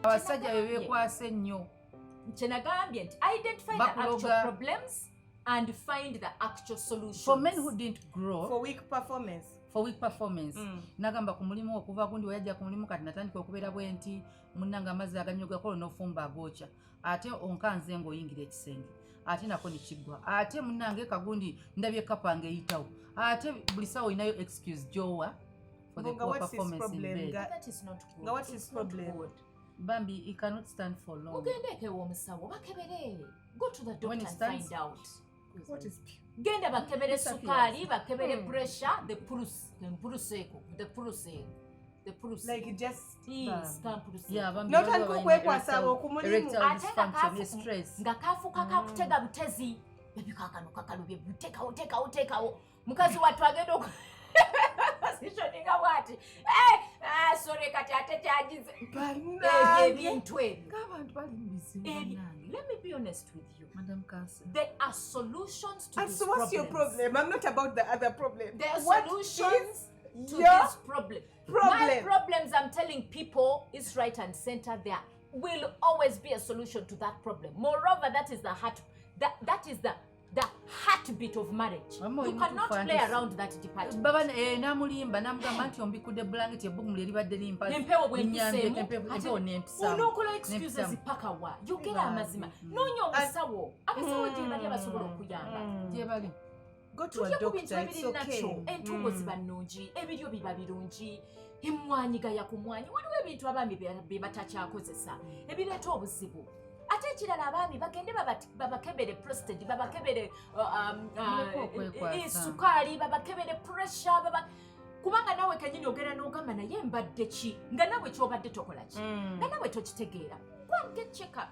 Abasajja be beekwasa ennyo. Kyenagambye nti identify the Bakuloga. actual problems and find the actual solutions. For men who didn't grow, For weak performance. For weak performance. Nagamba ku mulimu, okuva gundi weyajja ku mulimu, kati natandika okubeera bwe nti, munnange, amazzi aganyogako n'ofumba agookya, ate onkanze ng'oyingira ekisenge, ate nako nekiggwa, ate munnange kagundi ndabye kapa ng'eyitawo, ate buli sawa olinayo excuse gyowa for the Nga poor what's his performance in problem? bed. That is not good. Nga what's his It's not problem? good. Bambi, he cannot stand for long. Mugendeeko ew'omusawo bakebere. Go to the When doctor it and stands- find out. What is Genda bakebere Disappears. sukaali, bakebere pressure, the pulse, the pulse, the pulse. Like just Yes, kampuluse. Yeah, bambi, N'otandika waliwo okwekwasa abalina abo ku mulimu. erectile Ate nga dysfunction, ye stress. Nga kafuuka kakutega butezi, ebikakano kakalubye, tekawo, tekawo, tekawo. Mukazi wattu agenda oku positioninga bwati. Eh, ah, sorry, kati ate kyagize ebyo. Bannange. Ebintu ebyo. Ng'abantu bali mu bizibu. Bannange. Let me be honest with you, Madam Counsel. there are solutions to And these so what's your problems. problem? I'm not about the other problem. There are What solutions is to your this problem. problem? My problems, I'm telling people, is right and center. There will always be a solution to that problem. Moreover, that is the heart. That is the heartbeat of marriage. Mama, You you cannot need to play fantasy. Around that department. Baba eh, n'amulimba n'amugamba nti ombikudde bulangiti, ebbugumu lye libadde limpa. Empewo bwe Linyambyeko, mpiseemu, empewo n'empisaamu. onookola excuses N'empisaamu. paka wa? Yogera Bambi. amazima. Noonya omusawo. Abasawo gye bali abasobola okuyamba. Gye bali. Go to a Tulye ku bintu doctor, it's ebiri okay. nakyo. Entungo ziba nnungi, ebiryo biba birungi, emmwanyi gaya ku mwanyi. Waliwo ebintu abaami bye batakyakozesa ebireeta obuzibu. Ate ekirala, abaami bagende babakebere prostate, babakebere Muleke okwekwasa. sukaali, babakebere pressure, kubanga naawe kenyini ogenda n'ogamba, "Naye mbadde ki?" Nga naawe kyobadde tokola ki, nga naawe tokitegeera. Go and get check up.